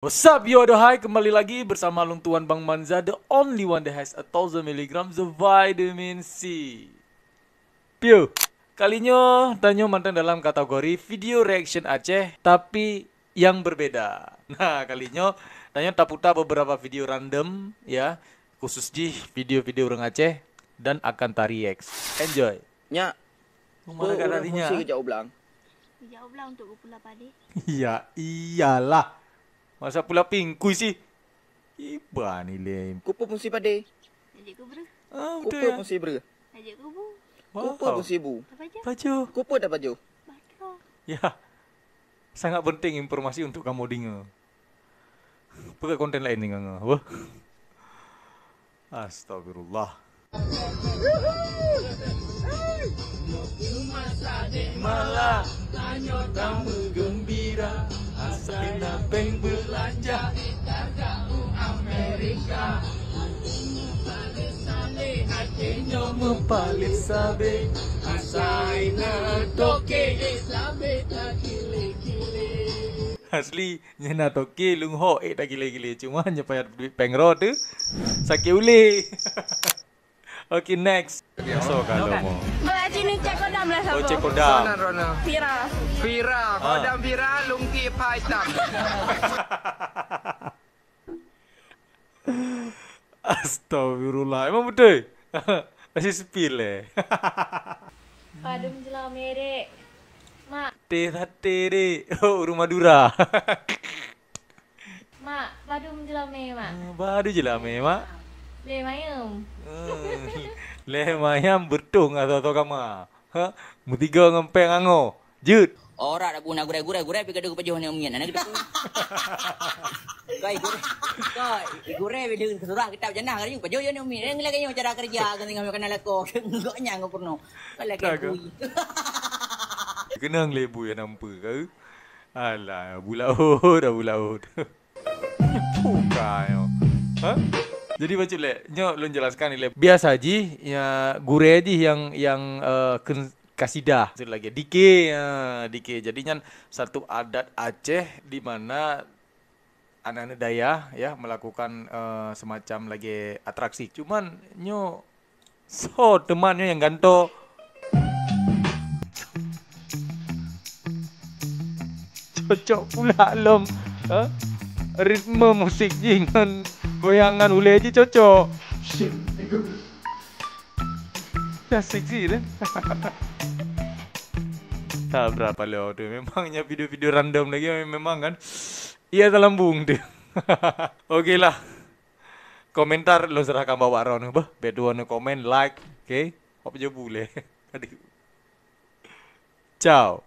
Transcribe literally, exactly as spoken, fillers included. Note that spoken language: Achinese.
What's up, yo, aduhai, kembali lagi bersama Lung Tuan Bang Manza, the only one that has a thousand milligram the vitamin C. Piu. Kali nyoe, tanyoe mantong dalam kategori video reaction Aceh, tapi yang berbeda. Nah, kali nyoe, tanyoe taputa beberapa video random, ya, khusus jih video-video ureuëng Aceh, dan akan ta-react. Enjoy. Nyak, Mana peue kat ureuëng tadi, Nyak? Fungsi geujak u blang? Geujak u blang untuk geupula padé. Ya iyalah. Masa pula pingkui sih. Iban ilée. Kupeue fungsi padé? Tajak keu breuh. Ah, betul. Kupeue fungsi breuh? Tajak keu bu. Kupeue fungsi bu? Tapajoh. Pajoh. Kupeue tapajoh? Batroh. Ya. Sangat penting informasi untuk kamu dengar. Peugah konten lain ni ngon, ngon, wah. Astagfirullah. Malah tanyoe tameugeumbira, asai na péng beulanja, itarga u Amerika. Mupalih sabe, asai na toke, sabe takile-kile. Asli. Nyan na toke lung hok ék takile-kile, cuma nyoe payah duit péng rot tu sakét ulée. Oke, next. Biasa kalau mau. Bak sini cek kodam lah. Oh, siapa? Cek kodam. Sana, Rona. Fira. Fira, ah. Kodam Fira, lungki pha itam. Astagfirullah. Emang betul? Masih spill eh. Padum jela merek. Mak. Teh sate dek. Oh, ureuëng Madura. Mak, padum jela me, Mak. Ah, padum jela me, Mak. Lé mayam. Eh, lé mayam beutong atau-atau kama. Ha? Mutiga ngon péng angoe. Jeuet. Ora dak guna gurée-gurée, gurée pi gadoh pajoh ni umiet. Anak kita. Kai gurée. Kai gurée bila surah kitab janah kali pajoh ni umiet. Yang lagi yang cara kerja kan tinggal makan lako. Enggak nyang pernah. Kalau kayak kui. Kenang lebu ya nampu kau. Alah, bulaut dah bulaut. Bukan yo. Ha? Jadi bacut lé, nyoe lôn jelaskan ilée. Biasa jih ya gurée jih yang yang uh, kasidah. Maksud lagi dike, ya, dike. Jadi nyan satu adat Aceh di mana anak-anak dayah ya melakukan uh, semacam lagi atraksi. Cuman nyoe so teman nyoe yang ganto. Cocok pula lom. Ha? Ritme musik jih ngon goyangan ulée jih cocok. Dah seksi deh. Tak berapa lo tu. Memangnya video-video random lagi memang kan. Iya dalam bung tu. Oke lah. Komentar lo serahkan bawa Ron bah. Betul komen, like, oke. Apa je boleh. Aduh. Ciao.